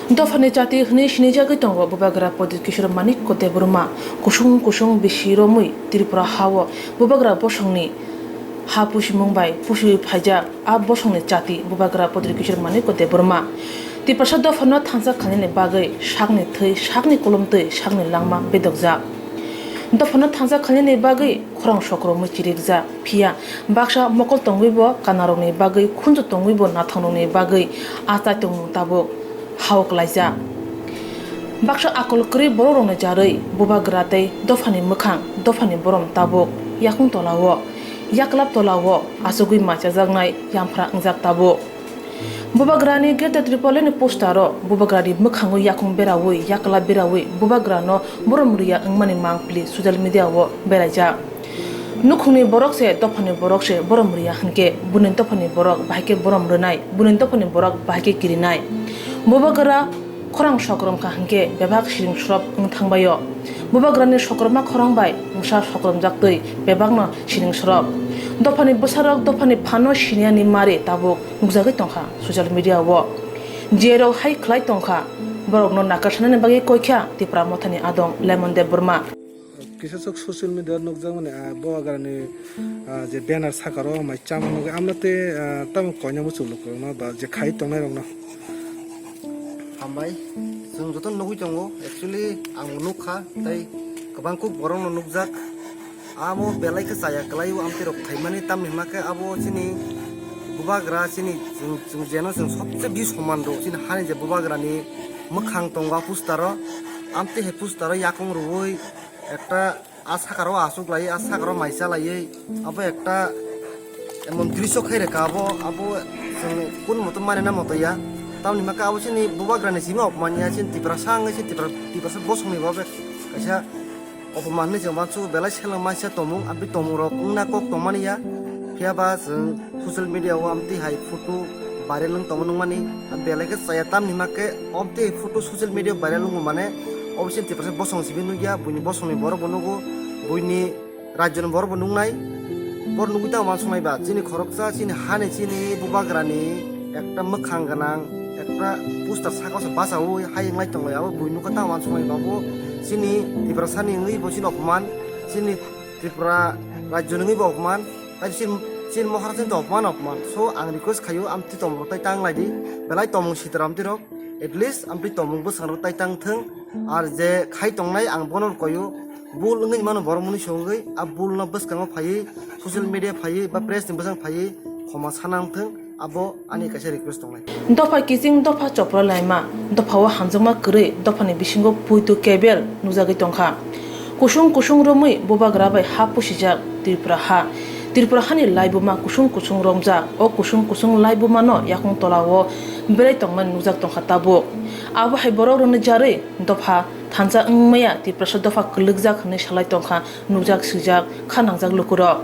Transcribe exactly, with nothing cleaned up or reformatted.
Dophani chati hwnwi sinijagwi tongo Bubagra Pradyut Kishore Manikya Debbarma. Kusung kusung bisi romwi Tripura ha-o Bubagra bosongni ha pusimung bai pusiwi phaijak a bosongni chati Bubagra Pradyut Kishore Manikya Debbarma. Tiprasa dophano thansa khlainani bagwi sakni thwi, sakni kolomtwi, sakni langma bedokjak. Dophano thansa khlainani bagwi khorang sokromwi chirikjak, phiya baksa mokol tongwibo kanarokni bagwi, khunju tongwibo nathongrokni bagwi a chaitongmung tabuk ha-o klaijak. Baksa akol kwrwi borokrokni jarwi Bubagra tei dophani mwkhang, dophani borom tabuk yakung tola-o, yaklap tola-o achugwi machajaknai yamphra wngjak tabuk. Bubagrani Greater Tripoli ni poster-o Bubagrani mwkhango yakung berawi, yaklap berawi Bubagrano borom rwya wngmani mangpili social media-o beraijak. Nukhungni borok se, dophani borok se borom rwya hwnkhe, buini dophani borok bahai khe borom rwnai, buini dophani borok bahai khe kirinai. Bubagra khorang sokrom kha hwnkhe bebak siring srop wng thangbai-o. Bubagrani sokromma khorang bai bwsa sokromjak twi bebakno siring srop. Dophani bwsarok dophani phano siniyani mari tabuk nukjagwi tongkha social media-o. Jerok hai khlai tongkha, borokno nakarsanani bagwi koikha Tipra Mothani adong Lemon Debbarma. Kisa sok social media nukjakmani, ah, Bubagrani, ah, je banner sakaro mai chama nugwi amno tei, ah, tamo koina muchung lukurokno ba je khai tongnairokno. Hambai, chwng joto nugwi tongo, actually ang nukha tei kwbang kuk borokno nukjak. Amo belai khe chaya kwlaio amtwi rok khaimani, tamni hwnba khe abo chini Bubagra chini chwng, chwng jeno chwng sobse bi soman rw chini hani je Bubagrani mwkhang tongo a poster-o, amtwi hai poster-o yakung rwui ekta a sakaro aswk lai, a sakaro mai cha laiwi, abo ekta emon drisyo khai rwkha abo, abo chwng kun moto mani na moto ya. Tamni hwnba khe abo chini Bubagrani simi opman ya, chini Tiprasa wngwi chini Tipra-, Tiprasa bosongni bo kaisa opman hinwi chwng uansukgo, belai seleng maisa tongmung, aboni tongmungrok wngna kok tongmani ya. Phiya ba chwng social media-o amtwi hai photo viral wng tongma nukmani, belai khe chaya, tamni hwnba khe amtwi hai photo social media-o viral wngo mane, obo chini Tiprasa bosong simi nukya, buini bosongni borok bo nugo, buini rajyoni borok bo nuknai, borok nugwi tamo uansuknai ba, chini khoroksa, chini hani, chini Bubagrani ekta mwkhang gwnang, ekta poster sakao se bachaui hai wnglai tonglai, abo bui nukha tamo uansuknai ba, bo chini Tiprasani wngwi bo chini opman, chini Tripura rajyoni wngwi bo opman, tei chini, chini Maharashtrani to opman, opman. So ang request khaio, amtwi tongmung tai tang lai di, belai tongmung sitra amtwi rok, at least amtwi tongmung bwskango tai tang thung. Ar je khai tongnai ang bono koyo, bul wngwi mano borok mwnwi songwi, a bul no bwskango phaiwi, social media phaiwi ba press ni bwskango phaiwi khoma sana wngthung, abo ani kaisa request tongnai. Dopha kiching dopha chopra laima, dopha o hamjakma kwrwi, dophani bisingo puitu kebel nukjagwi tongkha. Kusung kusung romwi Bubagra bai ha pusijak Tripura ha. Tripura hani laibuma kusung kusung romjak. O kusung kusung laibuma no yakung tola o belai tongmani nukjak tongkha tabuk. Abo hai borok rokni jarwi dopha thansa wngmaya Tiprasa dopha kwlwkjak hwnwi salai tongkha, nukjak swijak kha nangjak lukurok.